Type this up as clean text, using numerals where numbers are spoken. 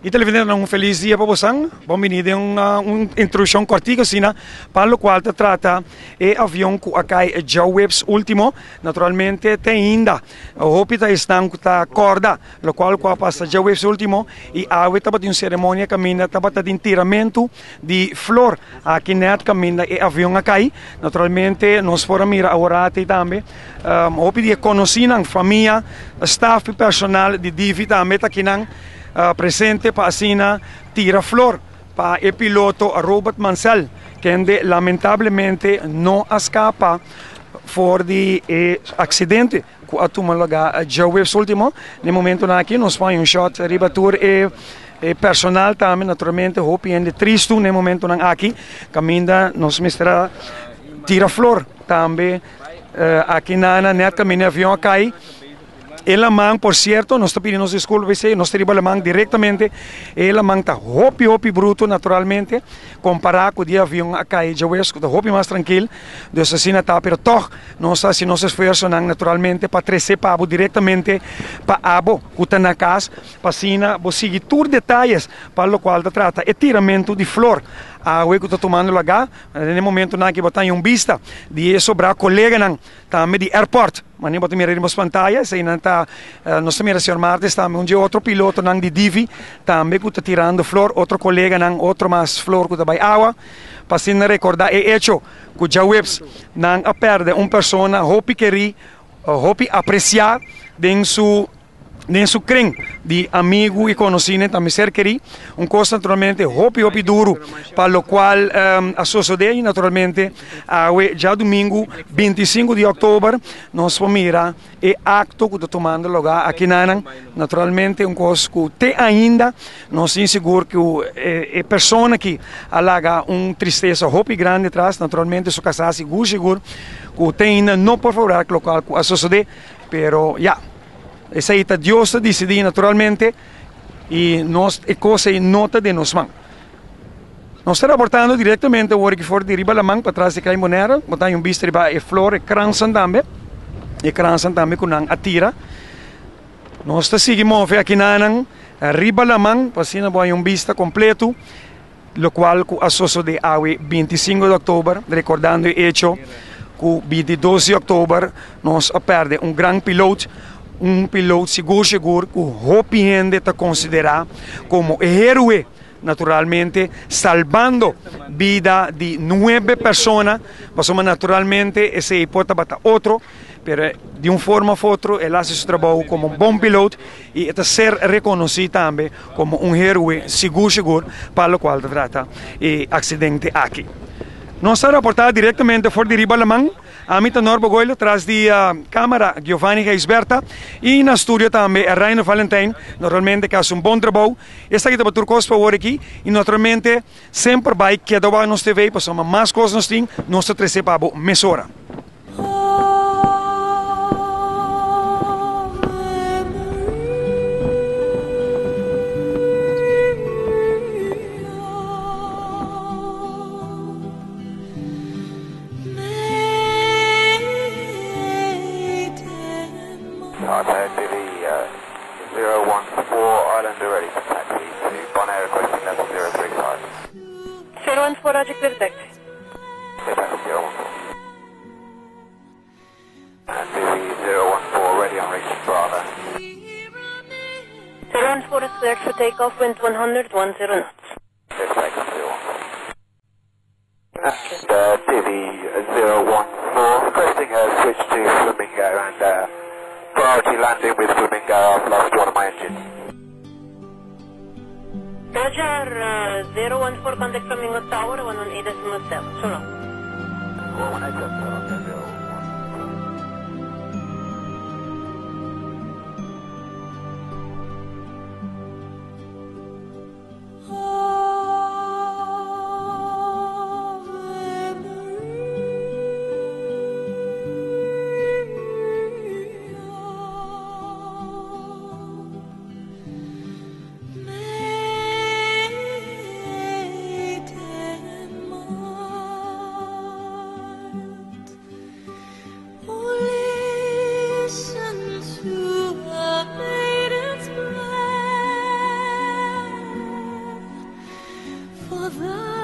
Y televidentenan un feliz dia pa bosan. Bon bini den un introduccion cortico asina pa locual ta trata e avion cu a cay djaweps ultimo. Naturalmente te ainda hopi ta esnan cu ta corda locual cu a pasa djaweps ultimo y awe tabatin un ceremonia caminda tabata tin tiramento di flor aki net caminda e avion a cay. Naturalmente nos por a mira aworati tambe hopi di e conocinan, famia, staff y personal di Divi tambe ta akinan. Presente pa asina tira flor pa e piloto Robert Mansell, kende lamentablemente no a skapa for di e aksidente ku a tuma lugá djaweps ultimo. Na e momentonan aki nos por haña un shot riba tur e personal tambe, naturalmente hopi hende tristu na e momentonan aki, kaminda nos mester a tira flor tambe aki na nèt kaminda e avion a kai. E laman, por cierto, nos ta pidi nos disculpa p'esey, nos ta riba laman directamente, e laman ta hopi hopi bruto naturalmente, compara cu di avion a cay djawees cu ta hopi mas trankil, dus asina ta, pero tog nos ta haci nos esfuerzonan naturalmente pa trece pa bo directamente pa abo cu ta na cas, pa asina bo sigui tur detayes pa locual ta trata e tiramento di flor awe cu ta tumando laga, den e momentonan aki bo ta haña un bista di e sobra coleganan Tambe di airport, manera bo ta mira riba nos pantaya, eseinan ta, nos ta mira señor Martes tambe, un dje otro pilotonan di Divi tambe ku ta tirando flor, otro koleganan, otro mas flor ku ta bai awa, pa asina rekorda e echo ku djaweps nan a pèrdè un persona hopi kerí, hopi apresiá den su. Den su kren di amigu i konosínan ta mester kerí un kos naturalmente hopi hopi duru pa lokual a sosodé i naturalmente awe djadumingu 25 di òktober nos por mira e akto ku ta tumando lugá akinanan naturalmente un kos ku te ainda nos tin sigur ku e persona aki a laga un tristesa hopi grandi atras naturalmente su kasá sigur sigur ku te ainda no por fabrak lokual ku a sosodé pero ya. Esei ta Dios ta disidí naturalmente i nos e kos ei no ta den nos man. Nos ta raportando direktamente awor aki for di riba laman patras di Klein Bonaire. Bo ta haña un bista riba e flor, e kransan tambe, e kransan tambe ku nan a tira. Nos ta sigui move akinanan riba laman pa asina bo haña un bista kompleto lokual ku a sosodé awe 25 di òktober, rekordando e echo ku 22 di òktober nos a pèrdè un gran pilot, un pilot sigur sigur ku hopi hende ta konsiderá komo e héroe, naturalmente salbando bida di nuebe persona, pasobra naturalmente esei por tabata otro. Pero di un forma of otro el haci su trabou como un bon piloot y e ta ser reconoci tambe como un heroe sigur sigur pa locual ta trata e accidente aki. Nos ta raporta directamente for di riba laman, ami ta Norbo Goilo tras di camara Giovanni Gijsbertha y na studio tambe Reino Valentijn, normalmente ke haci un bon trabou. Esaki ta pa tur cos pa awor aki y naturalmente semper bay keda wak nos TV pasobra mas cos nos tin nos ta trece pa bo mesora. For